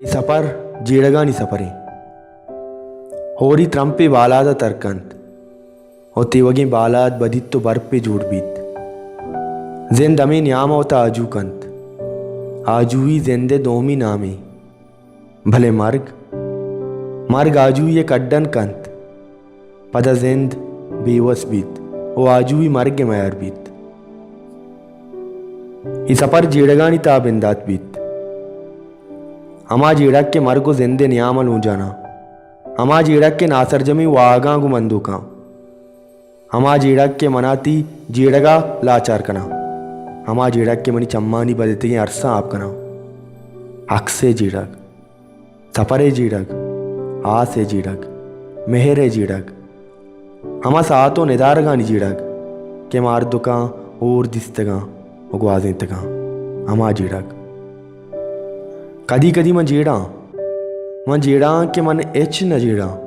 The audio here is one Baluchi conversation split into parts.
اے سپر جیڑگانی سپرے۔ ہوری ترمپے بالاد ءَ تر کنت ءُ تیوگیں بالاد بدیت ءُ برپے جوڑ بیت۔ زند ہمے نیام ءَ وتا آجو کنت۔ آجوئی زند ءِ دومی نامے۔ بلے مرگ، مرگ آجوئی ءِ کڈن کنت۔ پدا زند بے وس بیت ءُ آجوئی مرگ ءِ میار بیت۔ اے سپر جیڑگانی تہا بندات بیت۔ ہما جیڑگ کہ مرگ ءُ زند ءِ نیام ءَ لونجاناں۔ ہما جیڑگ کہ ناسرجمیں واہگاں گوں بندوکاں۔ ہما جیڑگ کہ منا تئی جیڑگ ءَ لاچار کناں۔ ہما جیڑگ کہ منی چمانی بدتگیں ارساں آپ کناں۔ اکس ءِ جیڑگ، سپر ءِ جیڑگ، آس ءِ جیڑگ، مہر ءِ جیڑگ، ہما ساعت ءُ ندارگانی جیڑگ کہ ما ہردکاں ہور دیستگاں ءُ گوازینتگاں، ہما جیڑگ۔ کدی کدی من جیڑاں، من جیڑاں کہ من ہچ نہ جیڑاں،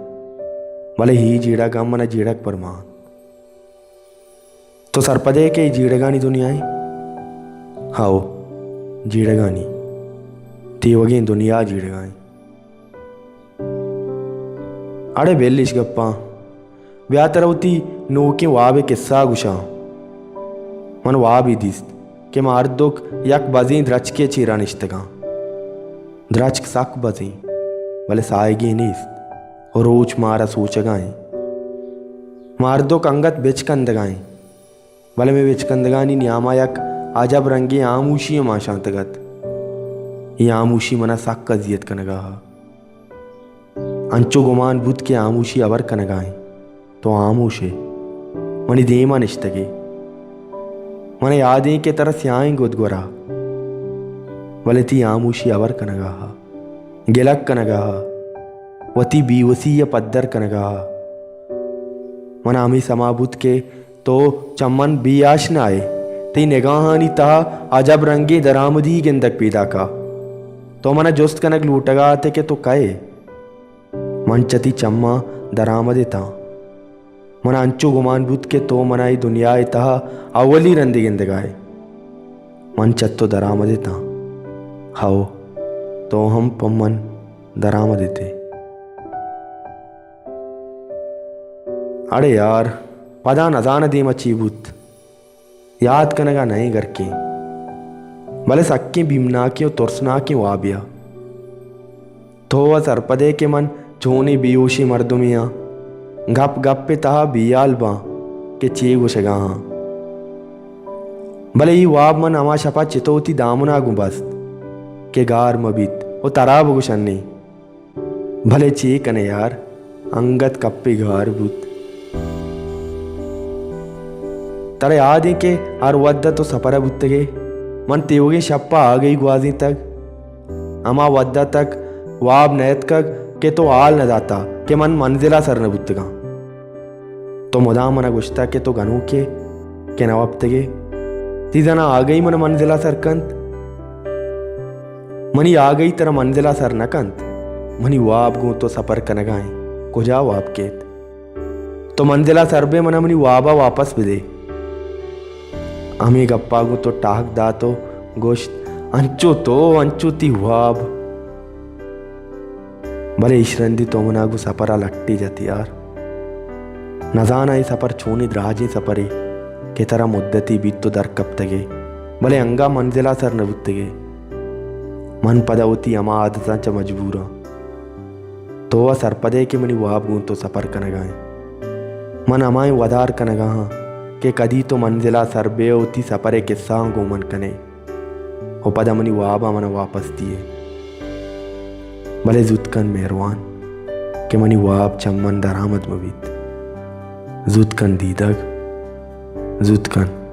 بلے اے جیڑگ ہم منا جیڑگ پر مان۔ تو سرپد ئے کہ اے جیڑگانی دنیا ایں؟ ہئو، جیڑگانی۔ تیوگیں دنیا جیڑگا ایں۔ اڑے بل اش گپاں۔ بیا ترا وتی نوکیں واب ءِ کسہ ءَ گوشاں۔ من وابے دیست کہ ما ہردک یک بزیں درچکے ءِ چیرا نشتگاں۔ درچک سک بزیں، بلے ساہگے نیست ءُ روچ مارا سوچگا ایں۔ ما ہردک انگت بچکندگا ایں، بلے مئے بچکندگانی نیاما یک عجب رنگیں ہاموشی ءَ مانشانتگ ات۔ اے ہاموشی منا سک اذیت کنگا ات۔ انچو گمان بوت کہ ہاموشی ہبر کنگا ایں۔ تو ہاموش ئے، منی دیما نشتگ ئے۔ منا یاد ایں کہ ترا سیاہیں گد گورا، بلے تئی ہاموشی ہبر کنگا ات، گلگ کنگا ات، وتی بے وسی ءَ پدر کنگا ات۔ منا ہمے سما بوت کہ تو چہ من بے آشنا ئے، تئی نگاہانی تہا عجب رنگیں درآمدی گندگ پیداک ات۔ تو منا جست کنگ لوٹگا ات ئے کہ تو کئے ئے؟ من چہ تئی چماں درآمد اتاں۔ منا انچو گمان بوت کہ تو منا اے دنیا ءِ تہا اولی رندے گندگا ئے۔ من چہ تو درآمد اتاں۔ ہئو، تو ہم پہ من درآمد ات ئے۔ اڑے یار، پدا نزاناں دیما چی بوت۔ یات کنگا نئیں گرکیں، بلے سکیں بیمناکیں ءُ ترسناکیں وابے ءَ۔ تو ءَ سرپد ئے کہ من چونیں بے ہوشیں مردمے آں۔ گپ گپ ءِ تہا بے ہیال باں کہ چے گوشگا آں۔ بلے اے واب من ہما شپا چتو وتی دامنا گوں بست کہ گار مہ بیت ءُ ترا بگوشنیں۔ بلے چے کنئے یار، انگت کپے گار بوت۔ ترا یاد ایں کہ ہر وھد ءَ تو سپر ءَ بوتگ ئے، من تیوگیں شپ ءَ آگہی گوازینتگ۔ ہما وھد ءَ تک واب نہ اتکگ کہ تو ہال نہ داتگ کہ من منزل ءَ سر نہ بوتگاں۔ تو مدام من ءَ گوشتگ کہ تو گنوک ئے کہ نہ وپتگ ئے۔ تئی زاناں آگہی من ءَ منزل ءَ سر کنت؟ منی آگہی ترا منزل ءَ سر نہ کنت۔ منی واب گوں تو سپر کنگ ءَ اِنت۔ کجا واب کیت؟ تو منزل ءَ سر بئے، من ءَ منی واب ءَ واپس بدے۔ ہمے گپ ءَ گوں تو ٹاک دات ءُ گوشت، انچو تو، انچو تئی واب۔ بلے ایش رندی تو من ءَ گوں سپر ءَ لٹے جت یار۔ نزاناں اے سپر چونیں دراجیں سپرے کہ ترا مدتے بیت تو در کپتگ ئے، بلے انگا منزل ءَ سر نہ بوتگ ئے۔ من پدا وتی ہما عادتاں چہ مجبور آں۔ تو ءَ سرپد ئے کہ منی واب گوں تو سپر کنگ ءَ اِنت۔ من ہمائیں ودار کنگ ءَ آں کہ کدی تو منزل ءَ سر بئے ءُ وتی سپر ءِ کسہاں گوں من کن ئے ءُ پدا منی واب ءَ من ءَ واپس دیئے۔ بلے زوت کن مہروان کہ منی واب چہ من درآمد مہ بیت۔ زوت کن دیدگ، زوت کن۔